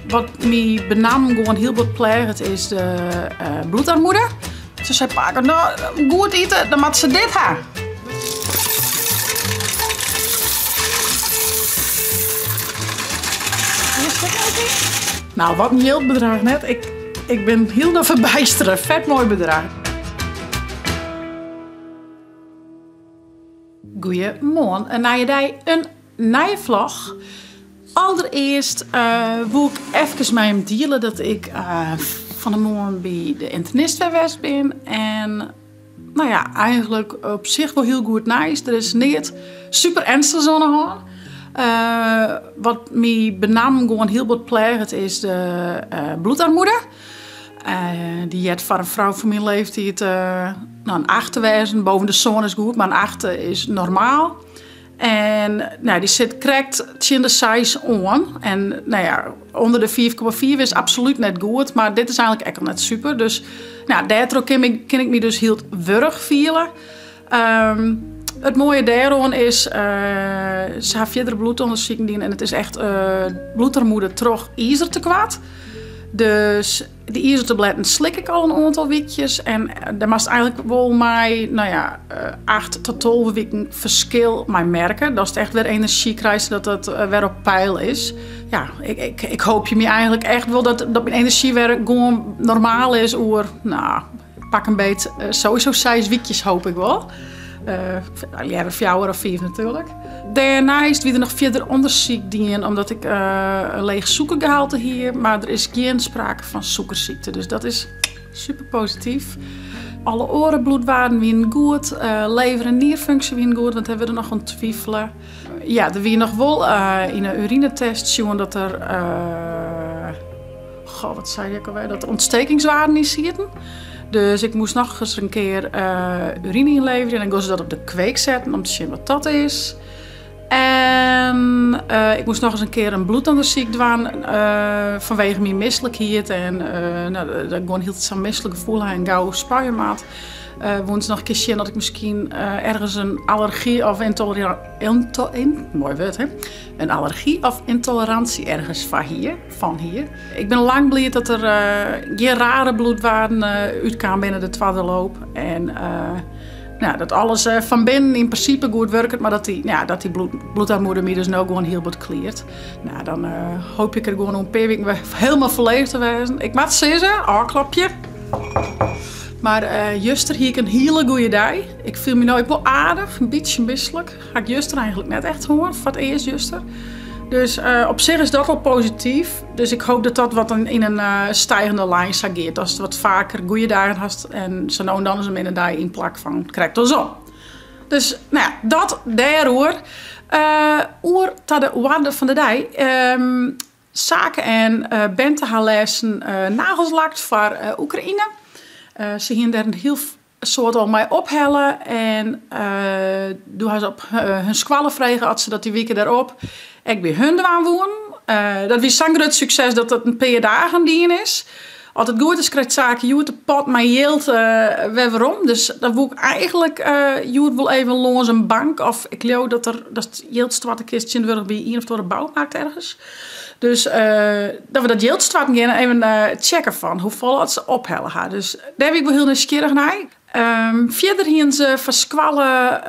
Wat my benammen gewoan hiel bot pleaget is de bloedarmoede. Se sei pake, no goed ite, dan moat se dit ha. Nou, wat in jildbedrach net. Ik bin hielendal ferbystere. Fet moai bedrach. Goeiemoarn, in nije dei, in nije vlog. Alderearst woe ik efkes mei jim diele dat ik fan 'e moarn by de ynternistte wer west bin. En no ja, eigenlik op sich wol hiel goed nijs. Der is neat super ernstichs oan 'e hân. Wat my benammen gewoan hiel bot pleaget is de bloedarmoede. Dy heart foar in frou fan myn leeftiid no, in acht te wêzen. Boven de sân is goed, mar in acht is normaal. En no, dy sit krekt tsjin de seis oan. En no ja, ûnder de 5,5 is absolút net goed, mar dit is eigenlik ek al net super. Dus no, dêrtroch kin ik, kin ik my dus hiel wurch fiele. It moaie dêroan is, se ha fierdere bloedûndersiken dien en it is echt bloedarmoede troch izertekoart. Dus dy izertabletten slik ik al in oantal wykjes en dêr moatst eigenlik wol mei, no ja, 8 tot 12 wiken ferskil mei merke. Datst echt wer enerzjy krijst, dat dat wer op peil is. Ja, ik, ik hoopje my eigenlik echt wol dat, dat myn enerzjy wer gewoan normaal is oer, no, pak 'm beet, sowieso 6 wykjes hoop ik wol. Leaver fjouwer of fiif natuerlik. Dêrneist wie der noch fierder ûndersyk dien omdat ik in leech sûkergehalte hie, mar der is gjin sprake fan sûkersykte, dus dat is super posityf. Alle oare bloedwaarden wienen goed, lever en nierfunksje wienen goed, want dêr wurde noch oan twifele. Ja, der wie noch wol yn 'e urinetest sjoen dat der, goh, wat sei ik ek alwer, dat der ontstekingswaarden yn sieten. Dus ik moast noch ris in kear urine ynleverje en dan gean se dat op de kweek setten om te sjen wat dat is. En ik moast noch ris in kear in bloedûndersyk dwaan fanwege myn mislikheid en no, dat ik gewoan hieltyd sa'n mislik gefoel ha en gau spuie moat. Woene se noch in kear sjen oft ik miskien ergens in allergy of yntolerânsje, moai wurd hè, in allergy of yntolerânsje ergens foar hie. Fan hie. Ik bin lang bliid dat der gjin rare bloedwaarden útkaam binne de twadde loop. En nou, dat alles fan binnen yn prinsipe goed wurket, mar dat dy, ja, dat dy bloedarmoede my dus no gewoan hiel bot kleart. Nou, dan hoopje ik der gewoan oer in pear wiken wer hielendal folledich te wêzen. Ik moat sizze, ôfklopje. Mar juster hie ik in hiele goede dei. Ik fiel my no ek wol aardich, in bytsje mislik. Ha ik juster eigenlik net echt hân, foar it earst juster. Dus op sich is dat al posityf. Dus ik hoop dat dat wat yn in stijgende lijn sa giet. Datst wat faker goede dagen hast en sa no en dan ris in minne dei yn plak fan krekt oarsom. Dus no ja, dat dêroer. Oer ta de oarder fan de dei. Sake en Bente ha lêsten nagels lakt foar Oekraïne. Se hiene dêr in hiel soad al mei ophelle en doe ha se op hun skoalle frege oft se dat dy wike dêrop ek by hun dwaan woenen. Dat wie sa'n grut sukses dat dat in pear dagen dien is. As it goed is krijt Sake hjoed de pot mei jild wer werom. Dus dan woe ik eigenlik hjoed wol even lâns in bank of ik leau dat der dat jild stoarte kinst tsjintwurdich by ien of oare boumarkt ergens. Dus dat we dat jild stoarten gean en even checke fan hoefolle oft se ophelle ha. Dus dêr wie ik wol hiel nijsgjirrich nei. Fierder hiene se foar skoalle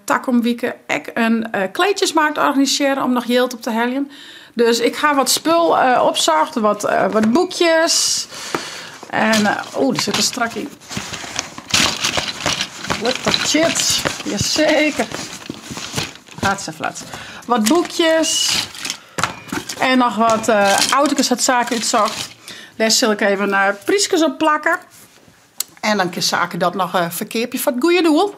takom wike ek in kleedjesmarkt organisearre om noch jild op te heljen. Dus ik ha wat spul opsocht, wat boekjes. En oeh, dy sit der strak yn. Lettertjes, jaseker. Hartstikke. Wat boekjes. En noch wat autokes hat Sake útsocht. Dêr sil ik even pryskes op plakke. En dan kin Sake dat noch ferkeapje foar it goede doel.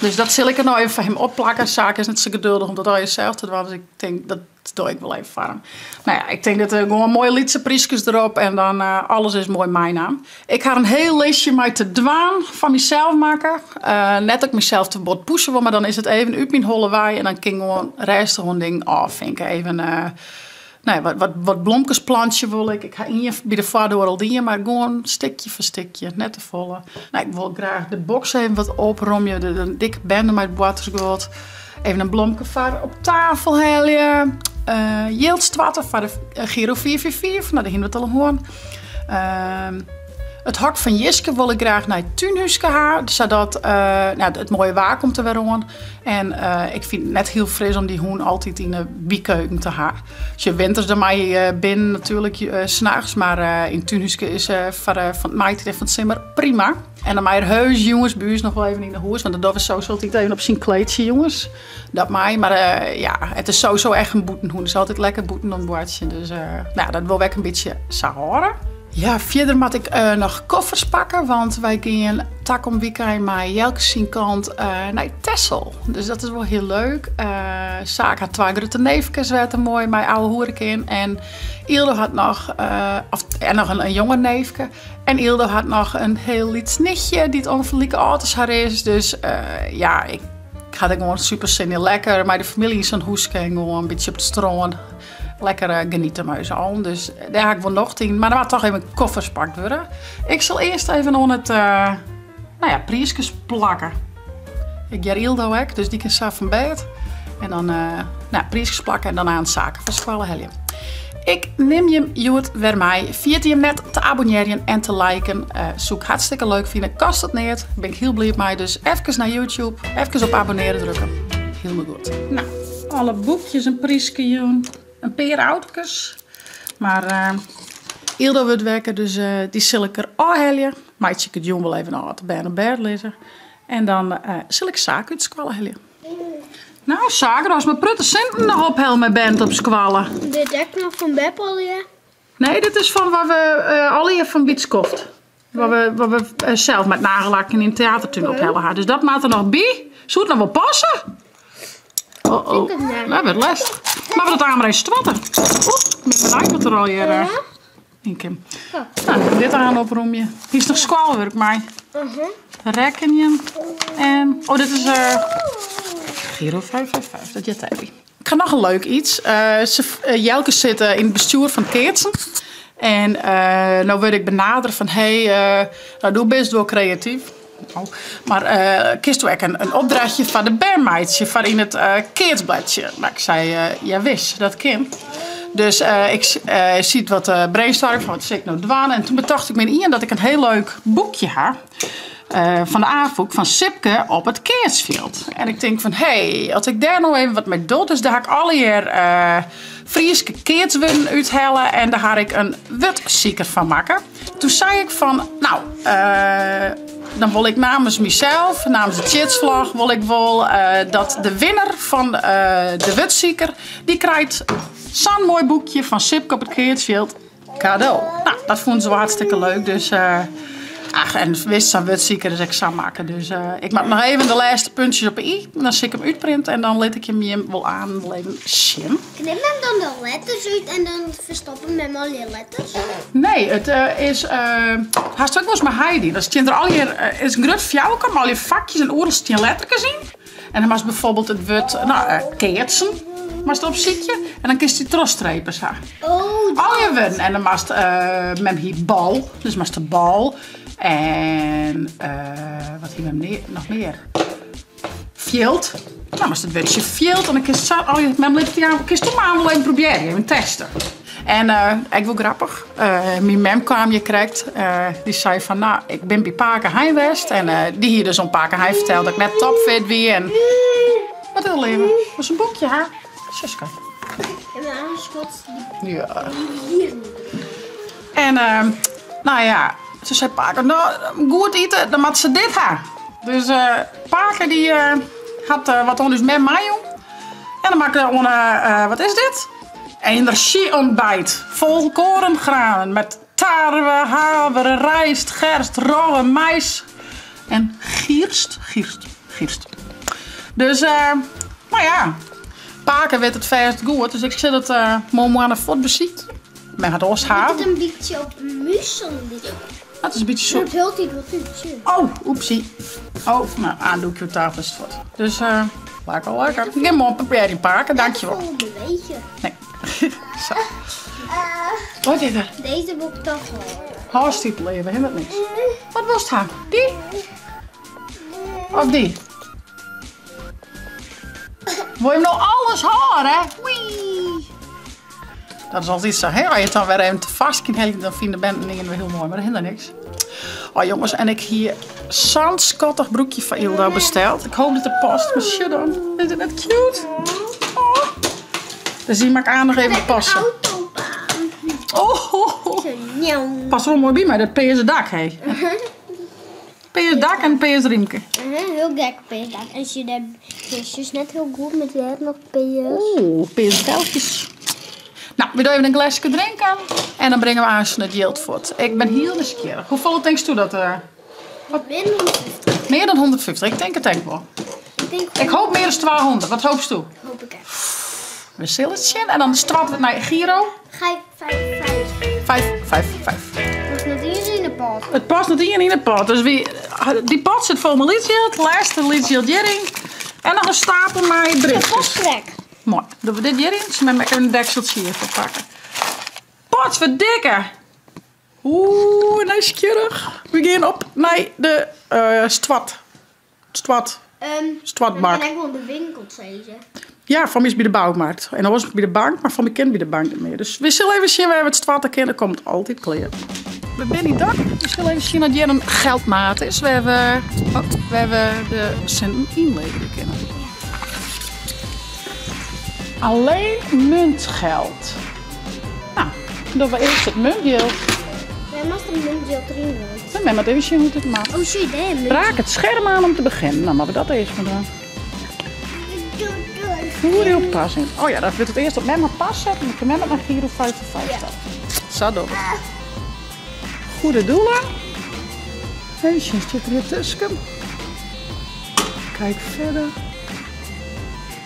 Dus dat sil ik der no even foar him opplakke. Sake is net sa geduldich om dat allegear sels te dwaan, dus ik tink dat doch ik wol even foar him. No ja, ik tink dat der gewoan moaie lytse pryskes derop en dan alles is moai meinaam. Ik ha in hiel listje mei te dwaan foar mysels makke. Net dat ik mysels te bot pushe wol, mar dan is it even út myn holle wei en dan kin ik gewoan rêstich oan dingen ôffinke. Even no ja, wat blomkes plantsje wol ik. Ik ha ien by de foardoar al dien, mar gewoan stikje foar stikje, net te folle. No, ik wol graach de boks even wat opromje, de dikke bende mei it boartersguod. Even in blomke foar op tafel helje. Jild stoarte foar de Giro 444. No, dêr hiene we it al oer hân. It hok fan Jiske wol ik graach nei it túnhúske ha, sadat no, it moaie waar komt der wer oan. En ik fyn it net hiel fris om dy hûn altyd yn de bykeuken te ha. Sjoch, winters dan mei hy binnen natuerlik nachts, mar yn it túnhúske is foar fan it maitiid en fan it simmer prima. En dan mei er heus jûns by ús noch wol even yn 'e hûs, want dat dogge we sowieso altyd even op syn kleedsje jûns. Dat mei, mar ja, it is sowieso echt in bûtenhûn. Is altyd lekker bûten oan it boartsjen. Dus no, dat wol ik in bytsje sa hâlde. Ja, fierder moat ik noch koffers pakke, want wy gean takom wykein mei Jelke syn kant nei Texel. Dus dat is wol hiel leuk. Saak hat twa grutte neefkes wêr't er moai mei ouwehoere kin. En Yldo hat noch, of, en noch in jonge neefke. En Yldo hat noch in hiel lyts nichtje dy't ûngefear like âld as har is. Dus ja, ik ha der gewoan super sin yn. Lekker mei de famylje yn sa'n hûske en gewoan in bytsje op it strân. Lekker geniete mei ús allen. Dus dêr ha ik wol nocht yn. Mar der moat toch even koffers pakt wurde. Ik sil earst even oan it, no ja, priiskes plakke. Ik hear Yldo ek, dus dy kin sa fan bêd. En dan, no, priiskes plakke en dan aan Sake fan skoalle helje. Ik nim jim hjoed wer mei. Ferjit jim net te abonnearjen en te liken. Soe ik hartstikke leuk fine. Kostet neat. Ben ik hiel bliid mei. Dus efkes nei YouTube. Efkes op abonnearjen drukke. Hielendal goed. No, alle boekjes in pryske jûn. In pear autokes. Mar Yldo wurdt wekker, dus dy sil ik der ôfhelje. Meitsje ik it jûn wol even ôf, de bern op bêd lizze. En dan sil ik Sake út skoalle helje. No, Sake, do hast mar prutte sinten noch ophelle mei Bernd op skoalle. Dit ek noch fan Bep allegear? Nee, dit is fan wat we allegear fan by 't skoft. Wat we, wat we sels mei it nagellakken yn de teatertún ophelle ha. Dus dat moat der noch by. Soe it noch wol passe? Oh oh, dat wurdt lêstich. Mar we dat aanst mar even stoarte. Oeh, bin benijd wat der allegear yn kin. No, dit aan opromje. Hiest noch skoalwurk mei? Rekkenjen en, oh dit is Giro 555, dat heart dêrby. Ik ha noch in leuk iets. Jelke sit yn it bestjoer fan it keatsen. En no wurd ik benadere fan hey, no do bist wol kreatyf. Oh, mar kinsto ek in opdrachtje foar de bern meitsje foar yn it keatsbledsje? No, ik sei jawis, dat kin. Dus ik siet wat te brainstormen fan wat sil ik no dwaan en toen betocht ik my ien dat ik in hiel leuk boekje ha fan de Afûk fan Sipke op it keatsfjild. En ik tink fan hé, as ik dêr no even wat mei doch, dus dêr ha ik allegear Fryske keatswurden úthelle en dêr ha ik in wurdsiker fan makke. Toen sei ik fan, no, dan wol ik namens mysels, namens de Tsjitsvlog, wol ik wol dat de winner fan de wurdsiker, dy krijt sa'n moai boekje fan Sipke op it keatsfjild kado. No, dat fûnen se wol hartstikke leuk, dus ach, en wist sa'n wurdsiker is ek sa makke. Dus ik moat noch even de lêste puntsjes op 'e i, dan sil ik him útprinte en dan lit ik him jim wol aan wol even sjen. Knip mem dan de letters út en dan ferstoppe mem al je letters? Nee, it is, hast ek wolris mei Heidi, dan stean der allegear, is in grut fjouwerkant mei allegear fakjes en oeral stean letterkes yn. En dan moatst bijvoorbeeld it wurd, no, keatsen, moatst opsykje en dan kinst dy trochstrepe sa. Oh, dat. Allegear wurden en dan moatst, mem hie bal, dus moatst de bal en wat hie mem noch mear? Fjild. No, moatst it wurdsje fjild en dan kinst sa allegear, mem lit it dy aan, kinst do mar wol even probearje, even teste. En ek wol grappich, myn mem kaam hjir krekt, dy sei fan no, ik bin by pake Hein west en dy hie dus oan pake Hein ferteld dat ik net topfit wie en wat is der leave? Wolst in boekje ha? Suske. Ja. En no ja, se sei pake, no goed ite, dan moat se dit ha. Dus pake dy hat wat oan ús mem meijûn. En dan makke oan, wat is dit? Energie-ontbijt. Volkoren granen met tarwe, haver, rijst, gerst, rogge, mais en gierst. Gierst, gierst. Dus, no ja, pake wit it fêst goed, dus ik sil it moarn fuort besykje. Men hat oars haver. Liket in bytsje op muesli. Dat is in bytsje Het hieltyd wat út, sjoch. Oh, oepsie. Oh, no, aandoekje op tafel is it fuort. Dus, lekker, lekker. Gean moarn probearjen, pake, dankjewol. Net folle bewege. Nee. Zo. Wat is der? Deze wol ik toch hâlde. Hâldst dy leave, hindert niks. Wat wolst ha? Dy? Of dy? Wol jim no alles hâlde? Wee! Dat is altyd sa, hè? As je it dan wer even te foarskyn helje, dan fine de bern it ien wer hiel moai, mar dat hindert niks. Oh jonges, en ik hie sa'n skattich broekje foar Ylda besteld. Ik hoop dat it past, mar sjoch dan. Is it net cute? Oh. Dus dy moat ik aanst noch even passe. Oh. Past wol moai by my, dat pearse dak, hé. Pears dak en pears rymke. Hiel gek pears dak. En sjoch dêr is net hiel goed met dêr noch pears. Oeh, pearse velkjes. Nou, we dogge even in gleske drinken en dan bringe we aanst it jild fuort. Ik bin hiel nijsgjirrich. Hoefolle tinkst dat? Mear dan 150. Mear dan 150? Ik tink it ek wol. Ik tink Ik hoop mear dan 200. Wat hoopst do? Hoop ik ek. We sille it sjen en dan stoarte we it nei Giro. 5, 5, 5. 5, 5, 5. Past net iens yn de pot. It past net ien yn de pot. Dus wy, dy pot sit fol mei lytsjild. Lêste lytsjild hjiryn. En noch in stapel mei briefkes. Krekt. Moai. Dogge we dit hjiryn. Sil mem ek even in dekseltsje hjirfoar pakke. Potverdikke! Oeh, nijsgjirrich. We gean op nei de stoart. Stoart. Stoartbak. Dan kin ik gewoan de winkel sizze. Ja, foar my is by de bouwmarkt. En oars by de bank, mar foar my kin by de bank net mear. Dus we sille even sjen wêr we it stoarte kinne. Komt altyd klear. We binne yn Dokkum. We sille even sjen oft hjir in geldmaat is wêr we, oh, wêr we de sinten ynleverje kinne. Alleen muntgeld. Nou, dan dogge we earst it muntjild. Wêr moatst it muntjild deryn doen? Mem moat even sjen hoe't it moat. Oh shit, dêr. Raak it scherm aan om te beginnen. Nou, moatte we dat earst mar dwaan. Voer uw pas in. Oh ja, dan wurdt it earst op mem har pas setten. Dan kin mem it nei Giro 55 Ja. Sa dogge we it. Goede doelen. Even sjen, stiet der hjir tusken? Kijk verder.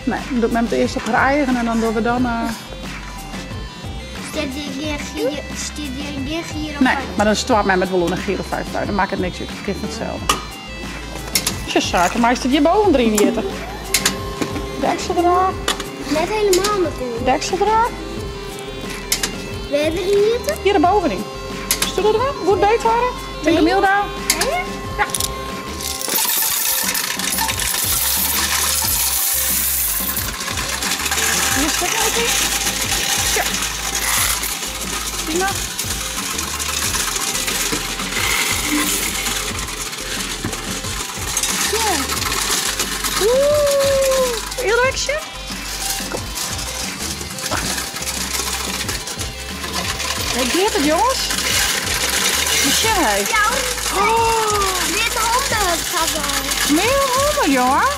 Nee, dan docht mem it earst op har eigen en dan dogge we dan. Stiet hjir gjin Giro Nee, mar dan stoart mem it wol oer nei Giro 55. Dan makket it niks út. It kin fan itselde. Sjoch, Sake, meist it hjirboven deryn jitte. Deksel derôf. Net helemaal natuerlik. Deksel derôf. Wêr deryn jitte? Hjir bovenyn. Stu dat derop? Goed beet hâlde. Tink de Milda. Ja. Hier zit nog in. Ja. Prima. Ja. Oeh, heel Kom. Hoe giet it, jonges? Sjoch hé. Ja, oh. Mear dan 100 gaat al. Mear dan 100, jongen.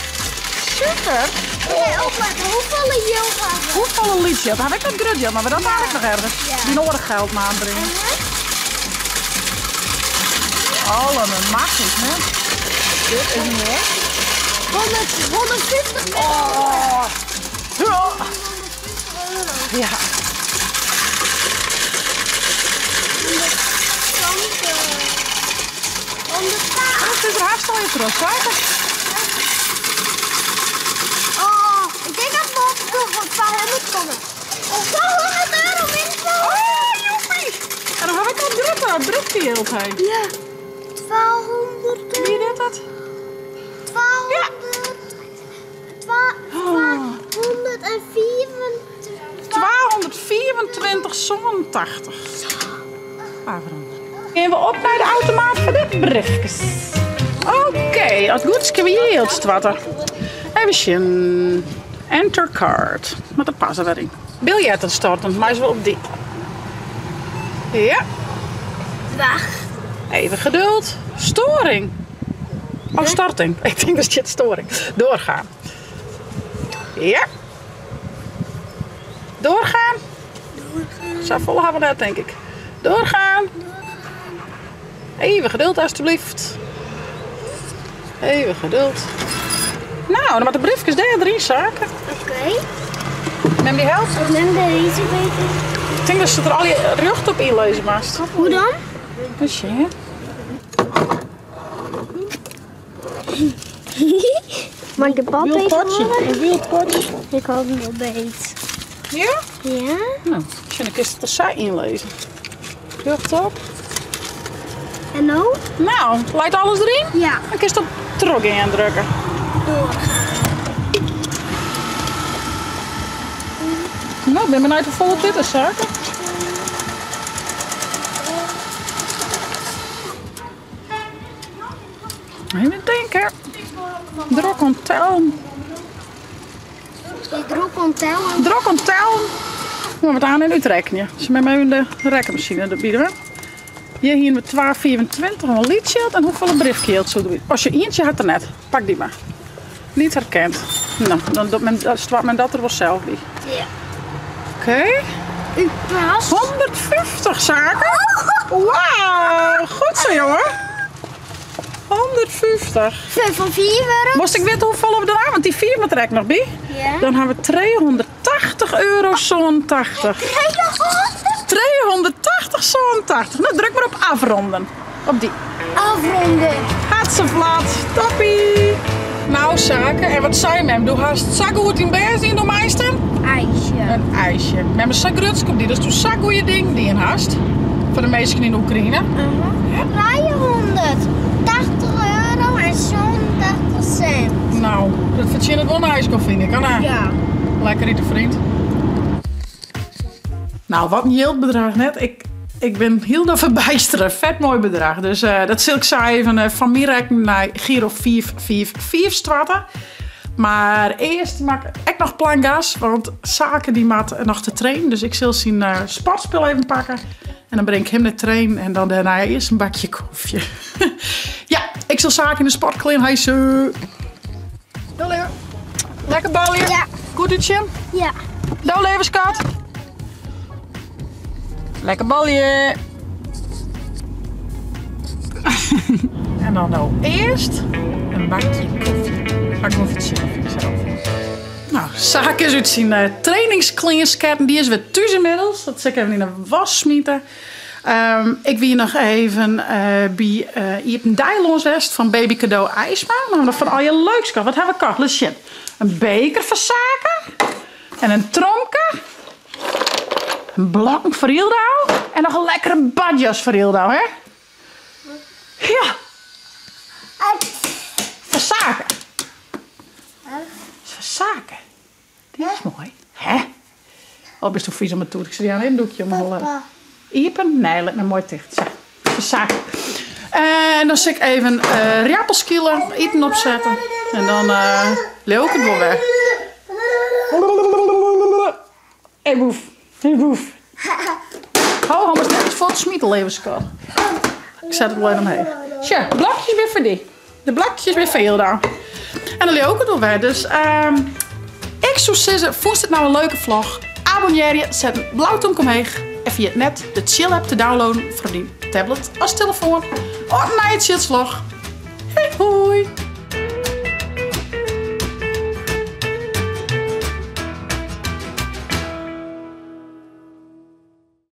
Super. Nee, opletten. Hoefolle jild ha we? Hoefolle lytsjild? Ha ik dat grut jild, mar we dat eigenlijk noch ergens. Ja. Dyn oare geld maar aanbrengen. Allemachtig, hè? Dit is moai. 100, 150 Oh. Ja. 150 euro. Ja. 120. 180. Dat is er haast al even terug, hè? Oh, ik denk dat we op nog 200 komen. Op 200 euro minstens. Oh, joepie! En dan heb ik al drukke, drukke jild, hè? Ja. 200 Wie deed dat? 200. 224. 224,87. Waarom? Gaan we op naar de automaat voor de briefjes. Oké, als het goed is kunnen we hier jild storten. Even zien. Enter card. Maar dat past er wel in. Biljetten storten, maar is wel op die. Ja. Wacht. Even geduld. Storing. Oh, storting. Ik denk dat shit storing. Doorgaan. Ja. Doorgaan. Doorgaan. Zo vol hebben we net, denk ik. Doorgaan. Even geduld, alstublieft. Even geduld. Nou, dan moet de briefjes daar erin zaken. Oké. Neem die helft. Neem deze beter. Ik denk dat ze er al je rjocht op inlezen moest. Hoe dan? Dus ja. Mag ik de pap Wild even potje. horen? Een wild potje. Ik had hem wel beet. Ja? Ja? Nou, misschien kun je het er zij inlezen. Rjocht op. En nou? Nou, lijkt alles erin? Ja. Dan kun je het op trok indrukken. Doorgaan. No, bin benijd hoefolle dit is, Sake. Even tinke. Drok oan tellen. Drok oan tellen? Drok oan tellen. Moet wat aan en útrekkenje. Se met my de rekkenmasine derby doen. Hjir hiene we 2,25 oan lytsjild en hoefolle briefkejild soe der As je ientsje hat er net. Pak dy mar. Niet herkend. No, dan docht men, stoart men dat der wol sels by. Ja. Oké. 150 Sake. Wauw, goed zo jongen. 150. 5 van 4 euro. Moest ik weten hoeveel we er Want die 4 moet er nog bij. Ja. Dan hebben we 380 euro zo'n 80. 380 zo'n 80. Nou, druk maar op afronden. Op die. Afronden. Hartstikke Toppie. Nou, Sake. En wat zei mem? Doe haast zo goed in best in de meester? IJsje. Een ijsje. Mem is zo grutsk op die. Dat is toen zo'n goede ding die in haast. Voor de meesten in de Oekraïne. Uh 380 euro en zo'n 80 cent. Nou, dat verdient het wel een ijsko, vind ik. Anna. Ja. Lekker eten, vriend. Nou, wat een jildbedrag net. Ik ben heel naar verbijsteren. Vet mooi bedrag. Dus dat zal ik zo even van mij rekenen naar Giro 544 starten. Maar eerst maak ik nog plangas, want Sake die maakt nog te trainen. Dus ik zal zijn sportspul even pakken. En dan breng ik hem naar trainen en dan daarna eerst een bakje koffie. Ja, ik zal Sake in de sportkleed hijsen. Lekker balje. Ja. Goed uitje? Ja. Doe leven, schat. Lekker balje. En dan nou eerst een bakje koffie. Ga ik wel verzinnen, vind ik zelf. Nou, Sake is uit zijn trainingskleerskerten. Die is weer thuis inmiddels. Dat zit ik even in de was smieten. Ik wil nog even bij Iepen Dijlons West van Baby Cadeau IJsma. Nou, nog van al je leuks kan. Wat hebben we gekocht? Let's zien. Een beker voor Sake. En een tronke. Een blok voor Hildau. En nog een lekkere badjas voor Hildau, hè? Ja. Voor Sake. Voor Sake. Die is mooi. Hè? Oh, best toch vies om het toe. Ik zet die aan een doekje om al, Iepen? Nee, let me mooi dicht. Zo, voor Sake. En dan zit ik even rappelskielen, eten opzetten. En dan leeuw ik het wel weg. Hey boef. Hey boef. Hou, hou maar net eens voor het smieten, leven schat. Ik zet het wel even omheen. Tja, blokjes weer voor die. De blokjes weer voor Hilda. En dan leeuw ik het wel weg. Dus ik zou zeggen, vond het nou een leuke vlog? Abonneer je, zet een blauw toon omheen. En via het net de Chill app te downloaden voor die tablet als telefoon. Of naar je chillvlog. Hey, hoi!